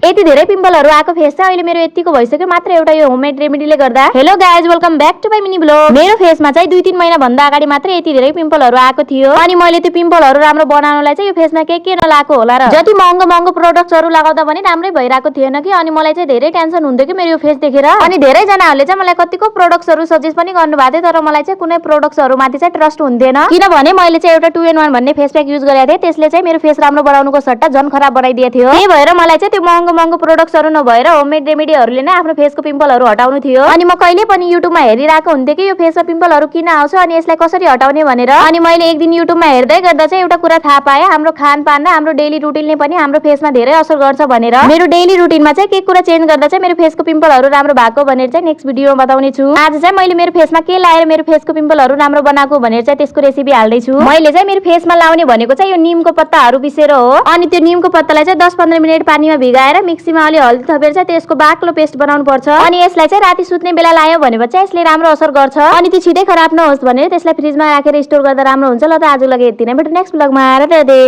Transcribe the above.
यति धेरै पिम्पलहरु आएको फेस चाहिँ अहिले मेरो यतिको भइसक्यो मात्र एउटा यो होममेड रेमेडीले गर्दा। Hello guys, welcome back to my mini vlog. मेरो फेसमा चाहिँ 2-3 महिना भन्दा अगाडि मात्र यति धेरै पिम्पलहरु आएको थियो अनि मैले त्यो पिम्पलहरु राम्रो बनाउनलाई चाहिँ यो फेसमा के नलाएको होला र जति महँगो प्रोडक्ट्सहरु लगाउँदा पनि राम्रै भइराको थिएन कि अनि मलाई चाहिँ धेरै टेन्सन हुन्थ्यो कि मेरो यो फेस देखेर। अनि धेरै जनाहरुले चाहिँ मलाई कतिको प्रोडक्ट्सहरु सजेस्ट पनि गर्नुभएको थियो तर मलाई चाहिँ कुनै प्रोडक्ट्सहरु माथि चाहिँ ट्रस्ट हुन्थेन किनभने मैले चाहिँ एउटा 2-in-1 भन्ने फेस प्याक युज गरेको थिएँ। त्यसले चाहिँ मेरो फेस राम्रो बनाउनुको सट्टा झन् खराब बनाइदिएको थियो। त्यही भएर मलाई चाहिँ त्यो महँगो प्रोडक्ट्सहरु नभएर होममेड रेमेडीहरुले नै आफ्नो फेसको पिम्पलहरु हटाउनु थियो। अनि म कहिले पनि युट्युबमा हेरिरहेको हुन्थेँ कि यो फेसमा पिम्पलहरु किन आउँछ अनि यसलाई कसरी हटाउने भनेर। अनि मैले एक दिन युट्युबमा हेर्दै गर्दा चाहिँ एउटा कुरा थाहा पाएँ, हाम्रो खानपान र हाम्रो डेली रुटिनले पनि हाम्रो फेसमा धेरै असर गर्छ भनेर। मेरो डेली रुटिनमा चाहिँ के कुरा चेन्ज गर्दा चाहिँ मेरो फेसको पिम्पलहरु राम्रो भएको भनेर चाहिँ नेक्स्ट भिडियोमा बताउने छु। आज चाहिँ मैले मेरो फेसमा के लाएर मेरो फेसको पिम्पलहरु राम्रो बनाएको भनेर चाहिँ त्यसको रेसिपी हाल्दै छु। मैले चाहिँ मेरो फेसमा लाउने भनेको चाहिँ यो नीमको पत्ताहरु पिसेर हो। अनि त्यो नीमको पत्तालाई चाहिँ 10-15 मिनेट पानीमा भिगाएर मिक्सीमा अलि हल्दी थपेर चाहिँ त्यसको बाक्लो पेस्ट बनाउनु पर्छ। अनि यसलाई चाहिँ राति सुत्ने बेला लायो भने चाहिँ यसले राम्रो असर गर्छ। अनि त्यो छिटै खराब नहोस् भनेर त्यसलाई फ्रिजमा राखेर स्टोर गर्दा राम्रो हुन्छ। ल त आजको लागि यति नै, भेटौँ नेक्स्ट ब्लगमा। राधे राधे।